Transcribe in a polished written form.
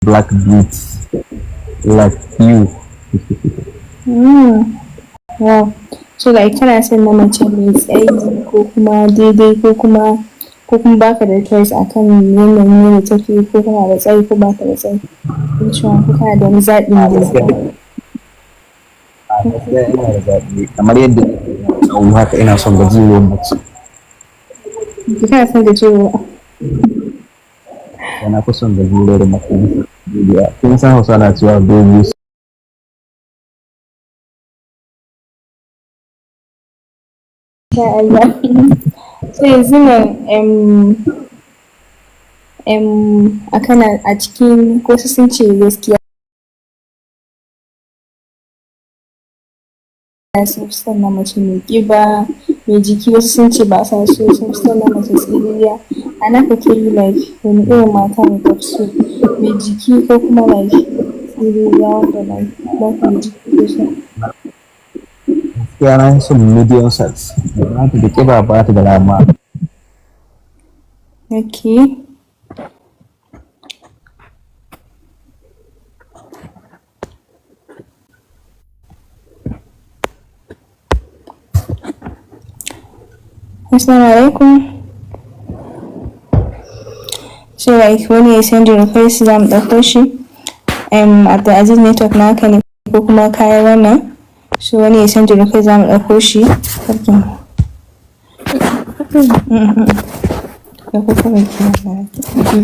Black beauty like you. Wow. So like kana son na mace mai tsayi ko kuma daidai ko kuma baka da choice akan yanayin yadda take, ko kana da tsayi ko baka da tsayi? Which one? Ko kana da wani zaɓi A ne? gaskiya, a gaskiya ina da zaɓi. Kamar yadda nake ina da tsawo haka, ina son gajeruwar mace. Okay, kana son gajeruwa. Da na fi son gajeruwar mace bisa doguwa. Kin san Hausa na cewa dogo Insha Allah. So yanzu nan a kana a cikin wasu sun ce gaskiya sun fi son na mace mai ƙiba, mai jiki, wasu sun ce ba sa so, sun fi son na mace siririya. A naka kai, like wani irin mata ne ka fi so? Mai jiki ko kuma like siririya wanda like ba ta da jiki sosai? Gaskiya na fi son medium size. Ba ta da ƙiba, ba ta da rama. Okay. Assalamu alaikum. So like wani ya send request, za mu ɗauko shi. Abdulaziz, network naka ne ko kuma kayan wannan? So wani ya send request, za mu ɗauko shi. Sarkin. Ɗauko kawai ki.